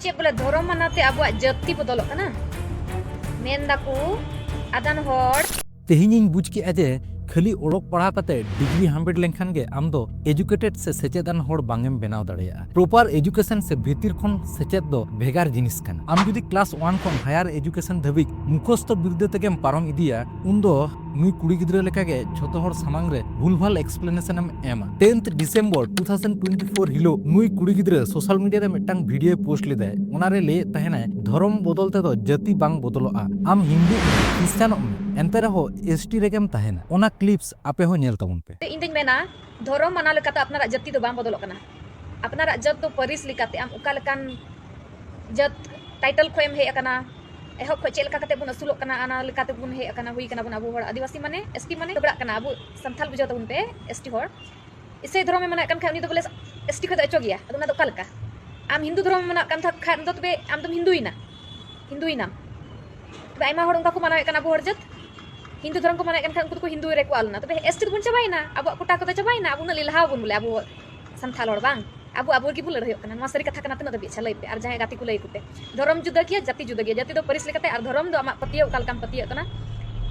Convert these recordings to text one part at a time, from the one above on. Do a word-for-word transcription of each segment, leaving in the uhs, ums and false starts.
ᱪᱮᱫ ᱵᱚᱞᱮ ᱫᱷᱚᱨᱚᱢ ᱢᱟᱱᱟᱣ ᱛᱮ ᱟᱵᱚᱣᱟᱜ ᱡᱟᱹᱛᱤ ᱵᱚᱫᱚᱞᱚᱜ ᱠᱟᱱᱟ? ᱢᱮᱱ ᱫᱟᱠᱚ ᱟᱫᱟᱱ ᱦᱚᱲ᱾ ᱛᱮᱦᱮᱧᱤᱧ ᱵᱩᱡᱽ ᱠᱮᱫᱼᱟ ᱡᱮ ᱠᱷᱟᱹᱞᱤ ᱚᱞᱚᱜ ᱯᱟᱲᱦᱟᱣ ᱠᱟᱛᱮ ᱰᱤᱜᱽᱨᱤ ᱦᱟᱢᱮᱴ ᱞᱮᱱᱠᱷᱟᱱ ᱜᱮ ᱟᱢ ᱫᱚ ᱮᱡᱩᱠᱮᱴᱮᱰ ᱥᱮ ᱥᱮᱪᱮᱫᱟᱱ ᱦᱚᱲ ᱵᱟᱝ ᱮᱢ ᱵᱮᱱᱟᱣ ᱫᱟᱲᱮᱭᱟᱜᱼᱟ᱾ ᱯᱨᱚᱯᱟᱨ ᱮᱡᱩᱠᱮᱥᱚᱱ ᱥᱮ ᱵᱷᱤᱛᱤᱨ ᱠᱷᱚᱱ ᱥᱮᱪᱮᱫ ᱫᱚ ᱵᱷᱮᱜᱟᱨ ᱡᱤᱱᱤᱥ ᱠᱟᱱᱟ᱾ ᱟᱢ ᱡᱩᱫᱤ ᱠᱞᱟᱥ ᱚᱣᱟᱱ ᱠᱷᱚᱱ ᱦᱟᱭᱟᱨ ᱮᱡᱩᱠᱮᱥᱚᱱ ᱫᱷᱟᱹᱵᱤᱡ ᱢᱩᱠᱷᱚᱥᱛᱚ ᱵᱤᱨᱫᱟᱹ ᱛᱮᱜᱮᱢ ᱯᱟᱨᱚᱢ ᱤᱫᱤᱭᱟ, ᱩᱱᱫᱚ ᱱᱩᱭ ᱠᱩᱲᱤ ᱜᱤᱫᱽᱨᱟᱹ ᱞᱮᱠᱟᱜᱮ ᱡᱷᱚᱛᱚ ᱦᱚᱲ ᱥᱟᱢᱟᱝ ᱨᱮ ᱵᱷᱩᱞᱵᱷᱟᱞ ᱮᱠᱥᱯᱞᱮᱱᱮᱥᱚᱱ ᱮᱢ ᱮᱢᱟ᱾ Tenth December two thousand twenty four ᱦᱤᱞᱳᱜ ᱱᱩᱭ ᱠᱩᱲᱤ ᱜᱤᱫᱽᱨᱟᱹ ᱥᱳᱥᱟᱞ ᱢᱤᱰᱤᱭᱟ ᱨᱮ ᱢᱤᱫᱴᱟᱝ ᱵᱷᱤᱰᱤᱭᱳᱭ ᱯᱳᱥᱴ ᱞᱮᱫᱟᱭ᱾ ᱚᱱᱟᱨᱮ ᱞᱟᱹᱭᱮᱫ ᱛᱟᱦᱮᱱᱟᱭ, "ᱫᱷᱚᱨᱚᱢ ᱵᱚᱫᱚᱞ ᱛᱮᱫᱚ ᱡᱟᱹᱛᱤ ᱵᱟᱝ ᱵᱚᱫᱚᱞᱚᱜᱼᱟ, ᱟᱢ ᱦᱤᱱᱫᱩ ᱠᱷᱨᱤᱥᱴᱟᱱᱚᱜ ᱢᱮ, ᱮᱱᱛᱮ ᱨᱮᱦᱚᱸ ᱮᱥ ᱴᱤ ᱨᱮᱜᱮᱢ ᱛᱟᱦᱮᱱᱟ᱾" ᱚᱱᱟ ᱠᱞᱤᱯᱥ ᱟᱯᱮ ᱦᱚᱸ ᱧᱮᱞ ᱛᱟᱵᱚᱱ ᱯᱮ᱾ ᱤᱧ ᱫᱚᱧ ᱢᱮᱱᱟ, ᱫᱷᱚᱨᱚᱢ ᱢᱟᱱᱟᱣ ᱞᱮᱠᱟᱛᱮ ᱟᱯᱱᱟᱨᱟᱜ ᱡᱟᱹᱛᱤ ᱫᱚ ᱵᱟᱝ ᱵᱚᱫᱚᱞᱚᱜ ᱠᱟᱱᱟ᱾ ᱟᱯᱱᱟᱨᱟᱜ ᱡᱟᱹᱛ ᱫᱚ ᱯᱟᱹᱨᱤᱥ ᱞᱮᱠᱟᱛᱮ ᱟᱢ ᱚᱠᱟ ᱞᱮᱠᱟᱱ ᱡᱟᱹᱛ ᱴᱟᱭᱴᱮᱞ ᱠᱷᱚᱱ ᱮᱢ ᱦᱮᱡ ᱟᱠᱟᱱᱟ, ᱮᱦᱚᱵ ᱠᱷᱚᱱ ᱪᱮᱫ ᱞᱮᱠᱟ ᱠᱟᱛᱮ ᱵᱚᱱ ᱟᱹᱥᱩᱞᱚᱜ ᱠᱟᱱᱟ, ᱚᱱᱟ ᱞᱮᱠᱟᱛᱮ ᱵᱚᱱ ᱦᱮᱡ ᱟᱠᱟᱱᱟ, ᱦᱩᱭ ᱠᱟᱱᱟ ᱵᱚᱱ ᱟᱵᱚ ᱦᱚᱲ ᱟᱹᱫᱤᱵᱟᱹᱥᱤ ᱢᱟᱱᱮ ᱮᱥ ᱴᱤ ᱢᱟᱱᱮ ᱡᱷᱚᱜᱽᱲᱟᱜ ᱠᱟᱱᱟ᱾ ᱟᱵᱚ ᱥᱟᱱᱛᱟᱞ ᱵᱩᱡᱷᱟᱹᱣ ᱛᱟᱵᱚᱱ ᱯᱮ, ᱮᱥ ᱴᱤ ᱦᱚᱲ᱾ ᱤᱥᱟᱹᱭ ᱫᱷᱚᱨᱚᱢᱮ ᱢᱟᱱᱟᱣᱮᱫ ᱠᱟᱱ ᱠᱷᱟᱱ ᱩᱱᱤ ᱫᱚ ᱵᱚᱞᱮ ᱮᱥ ᱴᱤ ᱠᱷᱚᱱ ᱫᱚ ᱚᱪᱚᱜ ᱜᱮᱭᱟ᱾ ᱟᱫᱚ ᱚᱱᱟ ᱫᱚ ᱚᱠᱟ ᱞᱮᱠᱟ? ᱟᱢ ᱦᱤᱱᱫᱩ ᱫᱷᱚᱨᱚᱢ ᱢᱟᱱᱟᱣᱮᱫ ᱠᱟᱱ ᱠᱷᱟᱱ ᱫᱚ ᱛᱚᱵᱮ ᱟᱢ ᱫᱚᱢ ᱦᱤᱱᱫᱩᱭᱮᱱᱟ, ᱦᱤᱱᱫᱩᱭᱮᱱᱟᱢ᱾ ᱛᱚᱵᱮ ᱟᱭᱢᱟ ᱦᱚᱲ ᱚᱱᱠᱟ ᱠᱚ ᱢᱟᱱᱟᱣᱮᱫ ᱠᱟᱱᱟ ᱟᱵᱚ ᱦᱚᱲ ᱡᱟᱹᱛ, ᱦᱤᱱᱫᱩ ᱫᱷᱚᱨᱚᱢ ᱠᱚ ᱢᱟᱱᱟᱣᱮᱫ ᱠᱟᱱ ᱠᱷᱟᱱ ᱩᱱᱠᱩ ᱫᱚᱠᱚ ᱦᱤᱱᱫᱩ ᱨᱮᱠᱚ ᱟᱞ ᱞᱮᱱᱟ᱾ ᱛᱚᱵᱮ ᱮᱥ ᱴᱤ ᱫᱚᱵᱚᱱ ᱪᱟᱵᱟᱭᱮᱱᱟ, ᱟᱵᱚᱣᱟᱜ ᱠᱳᱴᱟ ᱠᱚᱫᱚ ᱪᱟᱵᱟᱭᱮᱱᱟ, ᱟᱵᱚ ᱩᱱᱟᱹᱜ ᱞᱮᱞᱦᱟ ᱵᱚᱱ ᱵᱚᱞᱮ ᱟᱵᱚ ᱥᱟᱱᱛᱟᱲ ᱦᱚᱲ ᱵᱟᱝ, ᱟᱵᱚ ᱟᱵᱚ ᱜᱮᱵᱚᱱ ᱞᱟᱹᱲᱦᱟᱹᱭᱚᱜ ᱠᱟᱱᱟ᱾ ᱱᱚᱣᱟ ᱥᱟᱹᱨᱤ ᱠᱟᱛᱷᱟ ᱠᱟᱱᱟ, ᱛᱤᱱᱟᱹᱜ ᱫᱷᱟᱹᱵᱤᱡ? ᱟᱪᱪᱷᱟ, ᱞᱟᱹᱭ ᱯᱮ, ᱟᱨ ᱡᱟᱦᱟᱸᱭ ᱜᱟᱛᱮ ᱠᱚ ᱞᱟᱹᱭ ᱟᱠᱚ ᱯᱮ᱾ ᱫᱷᱚᱨᱚᱢ ᱡᱩᱫᱟᱹ ᱜᱮᱭᱟ, ᱡᱟᱹᱛᱤ ᱡᱩᱫᱟᱹ ᱜᱮᱭᱟ᱾ ᱡᱟᱹᱛᱤ ᱫᱚ ᱯᱟᱹᱨᱤᱥ ᱞᱮᱠᱟᱛᱮ ᱟᱨ ᱫᱷᱚᱨᱚᱢ ᱫᱚ ᱟᱢᱟᱜ ᱯᱟᱹᱛᱭᱟᱹᱣ ᱚᱠᱟ ᱞᱮᱠᱟᱢ ᱯᱟᱹᱛᱭᱟᱹᱜ ᱠᱟᱱᱟ᱾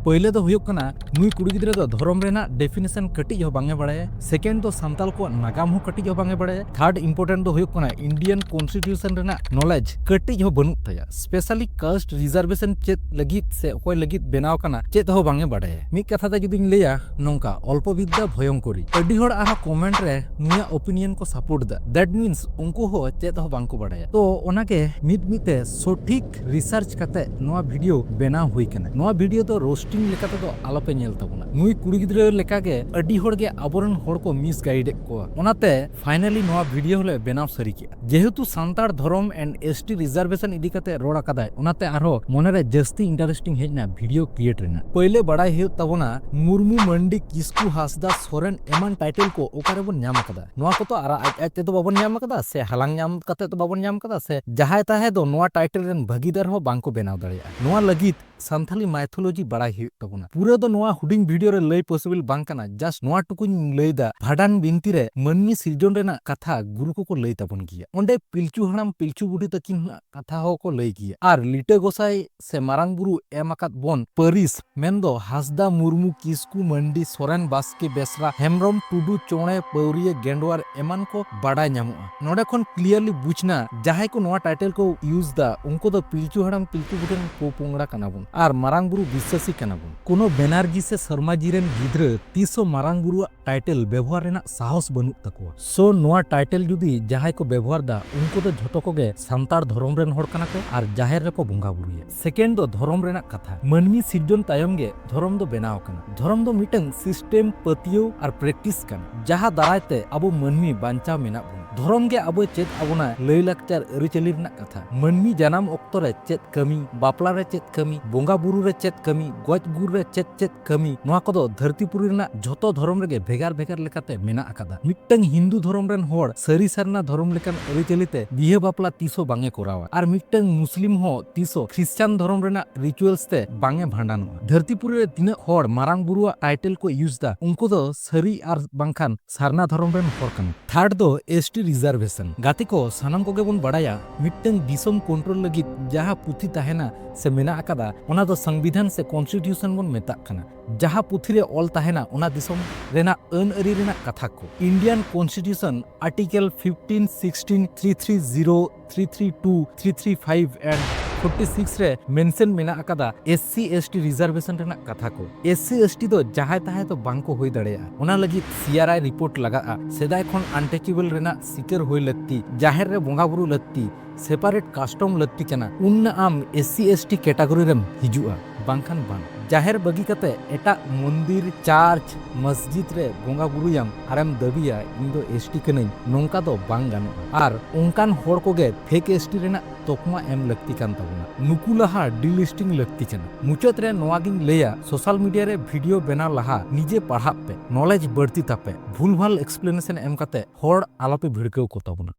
ᱯᱳᱭᱞᱳ ᱫᱚ ᱦᱩᱭᱩᱜ ᱠᱟᱱᱟ, ᱱᱩᱭ ᱠᱩᱲᱤ ᱜᱤᱫᱽᱨᱟᱹ ᱫᱚ ᱫᱷᱚᱨᱚᱢ ᱨᱮᱱᱟᱜ ᱰᱮᱯᱷᱤᱱᱮᱥᱚᱱ ᱠᱟᱹᱴᱤᱡ ᱦᱚᱸ ᱵᱟᱝ ᱮ ᱵᱟᱲᱟᱭᱟ᱾ ᱥᱮᱠᱮᱱᱰ ᱫᱚ ᱥᱟᱱᱛᱟᱲ ᱠᱚᱣᱟᱜ ᱱᱟᱜᱟᱢ ᱦᱚᱸ ᱠᱟᱹᱴᱤᱡ ᱦᱚᱸ ᱵᱟᱝ ᱮ ᱵᱟᱲᱟᱭᱟ᱾ ᱛᱷᱟᱨᱰ ᱤᱢᱯᱚᱨᱴᱮᱱᱴ ᱫᱚ ᱦᱩᱭᱩᱜ ᱠᱟᱱᱟ, ᱤᱱᱰᱤᱭᱟᱱ ᱠᱚᱱᱥᱴᱤᱴᱤᱭᱩᱥᱚᱱ ᱨᱮᱱᱟᱜ ᱱᱚᱞᱮᱡᱽ ᱠᱟᱹᱴᱤᱡ ᱦᱚᱸ ᱵᱟᱹᱱᱩᱜ ᱛᱟᱭᱟ᱾ ᱥᱯᱮᱥᱟᱞᱤ ᱠᱟᱥᱴ ᱨᱤᱡᱟᱨᱵᱷᱮᱥᱚᱱ ᱪᱮᱫ ᱞᱟᱹᱜᱤᱫ ᱥᱮ ᱚᱠᱚᱭ ᱞᱟᱹᱜᱤᱫ ᱵᱮᱱᱟᱣ ᱠᱟᱱᱟ, ᱪᱮᱫ ᱦᱚᱸ ᱵᱟᱝ ᱮ ᱵᱟᱲᱟᱭᱟ᱾ ᱢᱤᱫ ᱠᱟᱛᱷᱟ ᱛᱮ ᱡᱩᱫᱤᱧ ᱞᱟᱹᱭᱟ, ᱱᱚᱝᱠᱟ, ᱚᱞᱯᱚ ᱵᱤᱫᱽᱫᱟ ᱵᱷᱚᱭᱚᱝᱠᱚᱨᱤ᱾ ᱟᱹᱰᱤ ᱦᱚᱲ ᱟᱨᱦᱚᱸ ᱠᱚᱢᱮᱱᱴ ᱨᱮ ᱱᱩᱭᱟᱜ ᱚᱯᱤᱱᱤᱭᱚᱱ ᱠᱚ ᱥᱟᱯᱳᱨᱴ ᱫᱟ᱾ That means ᱩᱱᱠᱩ ᱦᱚᱸ ᱪᱮᱫ ᱦᱚᱸ ᱵᱟᱝ ᱠᱚ ᱵᱟᱲᱟᱭᱟ᱾ ᱛᱚ ᱚᱱᱟᱜᱮ ᱢᱤᱫ ᱢᱤᱫ ᱛᱮ ᱥᱚᱴᱷᱤᱠ ᱨᱤᱥᱟᱨᱪ ᱠᱟᱛᱮ ᱱᱚᱣᱟ ᱵᱷᱤᱰᱤᱭᱳ ᱵᱮᱱᱟᱣ ᱦᱩᱭ ᱠᱟᱱᱟ᱾ ᱱᱚᱣᱟ ᱵᱷᱤᱰᱤᱭᱳ ᱫᱚ ᱨᱳᱥᱴᱤᱝ ᱞᱮᱠᱟ ᱛᱮᱫᱚ ᱟᱞᱚᱯᱮ ᱧᱮᱞ ᱛᱟᱵᱚᱱᱟ᱾ ᱱᱩᱭ ᱠᱩᱲᱤ ᱜᱤᱫᱽᱨᱟᱹ ᱞᱮᱠᱟᱜᱮ ᱟᱹᱰᱤ ᱦᱚᱲ ᱜᱮ ᱟᱵᱚᱨᱮᱱ ᱦᱚᱲ ᱠᱚ ᱢᱤᱥᱜᱟᱭᱤᱰ ᱮᱫ ᱠᱚᱣᱟ᱾ ᱚᱱᱟᱛᱮ ᱯᱷᱟᱭᱱᱟᱞᱤ ᱱᱚᱣᱟ ᱵᱷᱤᱰᱤᱭᱳ ᱦᱚᱸᱞᱮ ᱵᱮᱱᱟᱣ ᱥᱟᱹᱨᱤ ᱠᱮᱫᱼᱟ᱾ ᱡᱮᱦᱮᱛᱩ ᱥᱟᱱᱛᱟᱲ ᱫᱷᱚᱨᱚᱢ and S T reservation ᱤᱫᱤ ᱠᱟᱛᱮ ᱨᱚᱲ ᱟᱠᱟᱫᱟᱭ, ᱚᱱᱟᱛᱮ ᱟᱨᱦᱚᱸ ᱢᱚᱱᱮᱨᱮ ᱡᱟᱹᱥᱛᱤ ᱤᱱᱴᱟᱨᱮᱥᱴᱤᱝ ᱦᱮᱡ ᱮᱱᱟ ᱵᱷᱤᱰᱤᱭᱳ ᱠᱨᱤᱭᱮᱴ ᱨᱮᱱᱟᱜ᱾ ᱯᱳᱭᱞᱳ ᱵᱟᱲᱟᱭ ᱦᱩᱭᱩᱜ ᱛᱟᱵᱚᱱᱟ, ᱢᱩᱨᱢᱩ, ᱢᱟᱱᱰᱤ, ᱠᱤᱥᱠᱩ, ᱦᱟᱸᱥᱫᱟ, ᱥᱚᱨᱮᱱ ᱮᱢᱟᱱ ᱴᱟᱭᱴᱮᱞ ᱠᱚ ᱚᱠᱟ ᱨᱮᱵᱚᱱ ᱧᱟᱢ ᱟᱠᱟᱫᱟ? ᱱᱚᱣᱟ ᱠᱚᱛᱚ ᱟᱨ ᱟᱡ ᱟᱡ ᱛᱮᱫᱚ ᱵᱟᱵᱚᱱ ᱧᱟᱢ ᱟᱠᱟᱫᱟ, ᱥᱮ ᱦᱟᱞᱟᱝ ᱧᱟᱢ ᱠᱟᱛᱮ ᱫᱚ ᱵᱟᱵᱚᱱ ᱧᱟᱢ ᱟᱠᱟᱫᱟ, ᱥᱮ ᱡᱟᱦᱟᱸᱭ ᱛᱟᱦᱮᱸ ᱫᱚ ᱱᱚᱣᱟ ᱴᱟᱭᱴᱮᱞ ᱨᱮᱱ ᱵᱷᱟᱹᱜᱤᱫᱟᱨ ᱦᱚᱸ ᱵᱟᱝ ᱠᱚ ᱵᱮᱱᱟᱣ ᱫᱟᱲᱮᱭᱟᱜᱼᱟ᱾ ᱱᱚᱣᱟ ᱞᱟᱹᱜᱤᱫ ᱥᱟᱱᱛᱷᱟᱞᱤ ᱢᱟᱭᱛᱷᱳᱞᱚᱡᱤ ᱵᱟᱲᱟᱭ ᱦᱩᱭᱩᱜ ᱛᱟᱵᱚᱱᱟ᱾ ᱯᱩᱨᱟᱹ ᱫᱚ ᱱᱚᱣᱟ ᱦᱩᱰᱤᱧ ᱵᱷᱤᱰᱤᱭᱳ ᱨᱮ ᱞᱟᱹᱭ ᱯᱚᱥᱤᱵᱚᱞ ᱵᱟᱝ ᱠᱟᱱᱟ, ᱡᱟᱥᱴ ᱱᱚᱣᱟ ᱴᱩᱠᱩᱧ ᱞᱟᱹᱭᱫᱟ, ᱵᱷᱟᱸᱰᱟᱱ ᱵᱤᱱᱛᱤ ᱨᱮ ᱢᱟᱹᱱᱢᱤ ᱥᱤᱨᱡᱚᱱ ᱨᱮᱱᱟᱜ ᱠᱟᱛᱷᱟ ᱜᱩᱨᱩ ᱠᱚᱠᱚ ᱞᱟᱹᱭ ᱛᱟᱵᱚᱱ ᱜᱮᱭᱟ᱾ ᱚᱸᱰᱮ ᱯᱤᱞᱪᱩ ᱦᱟᱲᱟᱢ ᱯᱤᱞᱪᱩ ᱵᱩᱰᱷᱤ ᱛᱟᱹᱠᱤᱱᱟᱜ ᱠᱟᱛᱷᱟ ᱦᱚᱸᱠᱚ ᱞᱟᱹᱭ ᱜᱮᱭᱟ᱾ ᱟᱨ ᱞᱤᱴᱟᱹ ᱜᱚᱸᱥᱟᱭ ᱥᱮ ᱢᱟᱨᱟᱝ ᱵᱩᱨᱩ ᱮᱢ ᱟᱠᱟᱫ ᱵᱚᱱ ᱯᱟᱹᱨᱤᱥ, ᱢᱮᱱᱫᱚ ᱦᱟᱸᱥᱫᱟ, ᱢᱩᱨᱢᱩ, ᱠᱤᱥᱠᱩ, ᱢᱟᱱᱰᱤ, ᱥᱚᱨᱮᱱ, ᱵᱟᱥᱠᱮ, ᱵᱮᱥᱨᱟ, ᱦᱮᱢᱵᱨᱚᱢ, ᱴᱩᱰᱩ, ᱪᱚᱬᱮ, ᱯᱟᱹᱣᱨᱤᱭᱟᱹ, ᱜᱮᱸᱰᱣᱟᱨ ᱮᱢᱟᱱ ᱠᱚ ᱵᱟᱰᱟᱭ ᱧᱟᱢᱚᱜᱼᱟ᱾ ᱱᱚᱰᱮ ᱠᱷᱚᱱ ᱠᱞᱤᱭᱟᱨᱞᱤ ᱵᱩᱡᱽ ᱱᱟ, ᱡᱟᱦᱟᱸᱭ ᱠᱚ ᱱᱚᱣᱟ ᱴᱟᱭᱴᱮᱞ ᱠᱚ ᱤᱭᱩᱡᱽ ᱫᱟ, ᱩᱱᱠᱩ ᱫᱚ ᱯᱤᱞᱪᱩ ᱦᱟᱲᱟᱢ ᱯᱤᱞᱪᱩ ᱵᱩᱰᱷᱤ ᱨᱮᱱ ᱯᱚᱯᱚᱝᱲᱟ ᱠᱟᱱᱟ ᱵᱚᱱ ᱟᱨ ᱢᱟᱨᱟᱝ ᱵᱩᱨᱩ ᱵᱤᱥᱥᱟᱹᱥᱤ ᱠᱟᱱᱟ ᱵᱚᱱ᱾ ᱠᱳᱱᱳ ᱵᱮᱱᱟᱨᱡᱤ ᱥᱮ ᱥᱚᱨᱢᱟᱡᱤ ᱨᱮᱱ ᱜᱤᱫᱽᱨᱟᱹ ᱛᱤᱥ ᱦᱚᱸ ᱢᱟᱨᱟᱝ ᱵᱩᱨᱩᱣᱟᱜ ᱴᱟᱭᱴᱮᱞ ᱵᱮᱵᱚᱦᱟᱨ ᱨᱮᱱᱟᱜ ᱥᱟᱦᱚᱥ ᱵᱟᱹᱱᱩᱜ ᱛᱟᱠᱚᱣᱟ᱾ ᱥᱳ, ᱱᱚᱣᱟ ᱴᱟᱭᱴᱮᱞ ᱡᱩᱫᱤ ᱡᱟᱦᱟᱸᱭ ᱠᱚ ᱵᱮᱵᱚᱦᱟᱨ ᱫᱟ, ᱩᱱᱠᱩ ᱫᱚ ᱡᱷᱚᱛᱚ ᱠᱚᱜᱮ ᱥᱟᱱᱛᱟᱲ ᱫᱷᱚᱨᱚᱢ ᱨᱮᱱ ᱦᱚᱲ ᱠᱟᱱᱟ ᱠᱚ ᱟᱨ ᱡᱟᱦᱮᱨ ᱨᱮᱠᱚ ᱵᱚᱸᱜᱟ ᱵᱩᱨᱩᱭᱟ᱾ ᱥᱮᱠᱮᱱᱰ ᱫᱚ ᱫᱷᱚᱨᱚᱢ ᱨᱮᱱᱟᱜ ᱠᱟᱛᱷᱟ᱾ ᱢᱟᱹᱱᱢᱤ ᱥᱤᱨᱡᱚᱱ ᱛᱟᱭᱚᱢ ᱜᱮ ᱫᱷᱚᱨᱚᱢ ᱫᱚ ᱵᱮᱱᱟᱣ ᱟᱠᱟᱱᱟ᱾ ᱫᱷᱚᱨᱚᱢ ᱫᱚ ᱢᱤᱫᱴᱟᱝ ᱥᱤᱥᱴᱮᱢ, ᱯᱟᱹᱛᱭᱟᱹᱣ ᱟᱨ ᱯᱨᱮᱠᱴᱤᱥ ᱠᱟᱱᱟ, ᱡᱟᱦᱟᱸ ᱫᱟᱨᱟᱭ ᱛᱮ ᱟᱵᱚ ᱢᱟᱹᱱᱢᱤ ᱵᱟᱧᱪᱟᱣ ᱢᱮᱱᱟᱜ ᱵᱚᱱᱟ᱾ ᱫᱷᱚᱨᱚᱢ ᱜᱮ ᱟᱵᱚᱭ ᱪᱮᱫ ᱟᱵᱚᱱᱟ ᱞᱟᱹᱭ ᱞᱟᱠᱪᱟᱨ ᱟᱹᱨᱤᱪᱟᱹᱞᱤ ᱨᱮᱱᱟᱜ ᱠᱟᱛᱷᱟ᱾ ᱢᱟᱹᱱᱢᱤ ᱡᱟᱱᱟᱢ ᱚᱠᱛᱚ ᱨᱮ ᱪᱮᱫ ᱠᱟᱹᱢᱤ, ᱵᱟᱯᱞᱟ ᱨᱮ ᱪᱮᱫ ᱠᱟᱹᱢᱤ, ᱵᱚᱸᱜᱟ ᱵᱩᱨᱩ ᱨᱮ ᱪᱮᱫ ᱠᱟᱹᱢᱤ, ᱜᱚᱡ ᱜᱩᱨ ᱨᱮ ᱪᱮᱫ ᱪᱮᱫ ᱠᱟᱹᱢᱤ, ᱱᱚᱣᱟ ᱠᱚᱫᱚ ᱫᱷᱟᱹᱨᱛᱤ ᱯᱩᱨᱤ ᱨᱮᱱᱟᱜ ᱡᱷᱚᱛᱚ ᱫᱷᱚᱨᱚᱢ ᱨᱮᱜᱮ ᱵᱷᱮᱜᱟᱨ ᱵᱷᱮᱜᱟᱨ ᱞᱮᱠᱟᱛᱮ ᱢᱮᱱᱟᱜ ᱟᱠᱟᱫᱟ᱾ ᱢᱤᱫᱴᱟᱝ ᱦᱤᱱᱫᱩ ᱫᱷᱚᱨᱚᱢ ᱨᱮᱱ ᱦᱚᱲ ᱥᱟᱹᱨᱤ ᱥᱟᱨᱱᱟ ᱫᱷᱚᱨᱚᱢ ᱞᱮᱠᱟᱱ ᱟᱹᱨᱤᱪᱟᱹᱞᱤ ᱛᱮ ᱵᱤᱦᱟᱹ ᱵᱟᱯᱞᱟ ᱛᱤᱥ ᱦᱚᱸ ᱵᱟᱝ ᱮ ᱠᱚᱨᱟᱣᱟ, ᱟᱨ ᱢᱤᱫᱴᱟᱝ ᱢᱩᱥᱞᱤᱢ ᱦᱚᱸ ᱛᱤᱥ ᱦᱚᱸ ᱠᱷᱨᱤᱥᱪᱟᱱ ᱫᱷᱚᱨᱚᱢ ᱨᱮᱱᱟᱜ ᱨᱤᱪᱩᱣᱟᱞᱥ ᱛᱮ ᱵᱟᱝ ᱮ ᱵᱷᱟᱸᱰᱟᱱᱚᱜᱼᱟ᱾ ᱫᱷᱟᱹᱨᱛᱤ ᱯᱩᱨᱤ ᱨᱮ ᱛᱤᱱᱟᱹᱜ ᱦᱚᱲ ᱢᱟᱨᱟᱝ ᱵᱩᱨᱩᱣᱟᱜ ᱴᱟᱭᱴᱮᱞ ᱠᱚ ᱤᱭᱩᱡᱽ ᱫᱟ, ᱩᱱᱠᱩ ᱫᱚ ᱥᱟᱹᱨᱤ ᱟᱨ ᱵᱟᱝᱠᱷᱟᱱ ᱥᱟᱨᱱᱟ ᱫᱷᱚᱨᱚᱢ ᱨᱮᱱ ᱦᱚᱲ ᱠᱟᱱᱟ᱾ ᱛᱷᱟᱨᱰ ᱫᱚ ᱮᱥ ᱴᱤ ᱨᱤᱡᱟᱨᱵᱷᱮᱥᱚᱱ᱾ ᱜᱟᱛᱮ ᱠᱚ, ᱥᱟᱱᱟᱢ ᱠᱚᱜᱮ ᱵᱚᱱ ᱵᱟᱲᱟᱭᱟ, ᱢᱤᱫᱴᱟᱝ ᱫᱤᱥᱚᱢ ᱠᱚᱱᱴᱨᱳᱞ ᱞᱟᱹᱜᱤᱫ ᱡᱟᱦᱟᱸ ᱯᱩᱛᱷᱤ ᱛᱟᱦᱮᱱᱟ ᱥᱮ ᱢᱮᱱᱟᱜ ᱟᱠᱟᱫᱟ, ᱚᱱᱟ ᱫᱚ ᱥᱚᱝᱵᱤᱫᱷᱟᱱ ᱥᱮ ᱠᱚᱱᱥᱴᱤᱴᱤᱭᱩᱥᱚᱱ ᱵᱚᱱ ᱢᱮᱛᱟᱜ ᱠᱟᱱᱟ᱾ ᱡᱟᱦᱟᱸ ᱯᱩᱛᱷᱤ ᱨᱮ ᱚᱞ ᱛᱟᱦᱮᱱᱟ, ᱚᱱᱟ ᱫᱤᱥᱚᱢ ᱨᱮᱱᱟᱜ ᱟᱹᱱ ᱟᱹᱨᱤ ᱨᱮᱱᱟᱜ ᱠᱟᱛᱷᱟ ᱠᱚ᱾ Indian constitution article fifteen, sixteen, three three zero, three three two, three three five and forty six ᱨᱮ ᱢᱮᱱᱥᱚᱱ ᱢᱮᱱᱟᱜ ᱟᱠᱟᱫᱟ S C S T reservation ᱨᱮᱱᱟᱜ ᱠᱟᱛᱷᱟ ᱠᱚ᱾ ᱮᱥ ᱥᱤ ᱮᱥ ᱴᱤ ᱫᱚ ᱡᱟᱦᱟᱸᱭ ᱛᱟᱦᱟᱸᱭ ᱫᱚ ᱵᱟᱝ ᱠᱚ ᱦᱩᱭ ᱫᱟᱲᱮᱭᱟᱜᱼᱟ᱾ ᱚᱱᱟ ᱞᱟᱹᱜᱤᱫ ᱥᱤ ᱟᱨ ᱟᱭ ᱨᱤᱯᱳᱨᱴ ᱞᱟᱜᱟᱜᱼᱟ᱾ ᱥᱮᱫᱟᱭ ᱠᱷᱚᱱ ᱟᱱᱴᱮᱪᱮᱵᱚᱞ ᱨᱮᱱᱟᱜ ᱥᱤᱠᱟᱹᱨ ᱦᱩᱭ ᱞᱟᱹᱠᱛᱤ, ᱡᱟᱦᱮᱨ ᱨᱮ ᱵᱚᱸᱜᱟ ᱵᱩᱨᱩ ᱞᱟᱹᱠᱛᱤ, ᱥᱮᱯᱟᱨᱮᱴ ᱠᱟᱥᱴᱚᱢ ᱞᱟᱹᱠᱛᱤ ᱠᱟᱱᱟ, ᱩᱱ ᱟᱢ S C S T category ᱨᱮᱢ ᱦᱤᱡᱩᱜᱼᱟ, ᱵᱟᱝᱠᱷᱟᱱ ᱵᱟᱝ᱾ ᱡᱟᱦᱮᱨ ᱵᱟᱹᱜᱤ ᱠᱟᱛᱮ ᱮᱴᱟᱜ ᱢᱚᱱᱫᱤᱨ, ᱪᱟᱨᱪ, ᱢᱚᱥᱡᱤᱫ ᱨᱮ ᱵᱚᱸᱜᱟ ᱵᱩᱨᱩᱭᱟᱢ ᱟᱨᱮᱢ ᱫᱟᱹᱵᱤᱭᱟ, "ᱤᱧ ᱫᱚ ᱮᱥ ᱴᱤ ᱠᱟᱹᱱᱟᱹᱧ", ᱱᱚᱝᱠᱟ ᱫᱚ ᱵᱟᱝ ᱜᱟᱱᱚᱜᱼᱟ᱾ ᱟᱨ ᱚᱱᱠᱟᱱ ᱦᱚᱲ ᱠᱚᱜᱮ ᱯᱷᱮᱠ ᱮᱥ ᱴᱤ ᱨᱮᱱᱟᱜ ᱛᱚᱠᱢᱟ ᱮᱢ ᱞᱟᱹᱠᱛᱤ ᱠᱟᱱ ᱛᱟᱵᱚᱱᱟ᱾ ᱱᱩᱠᱩ ᱞᱟᱦᱟ ᱰᱤᱞᱤᱥᱴᱤᱝ ᱞᱟᱹᱠᱛᱤ ᱠᱟᱱᱟ᱾ ᱢᱩᱪᱟᱹᱫ ᱨᱮ ᱱᱚᱣᱟ ᱜᱤᱧ ᱞᱟᱹᱭᱟ, ᱥᱳᱥᱟᱞ ᱢᱤᱰᱤᱭᱟ ᱨᱮ ᱵᱷᱤᱰᱤᱭᱳ ᱵᱮᱱᱟᱣ ᱞᱟᱦᱟ ᱱᱤᱡᱮ ᱯᱟᱲᱦᱟᱜ ᱯᱮ, ᱱᱚᱞᱮᱡᱽ ᱵᱟᱹᱲᱛᱤ ᱛᱟᱯᱮ᱾ ᱵᱷᱩᱞᱵᱷᱟᱞ ᱮᱠᱥᱯᱞᱮᱱᱮᱥᱚᱱ ᱮᱢ ᱠᱟᱛᱮ ᱦᱚᱲ ᱟᱞᱚᱯᱮ ᱵᱷᱤᱲᱠᱟᱹᱣ ᱠᱚ ᱛᱟᱵᱚᱱᱟ᱾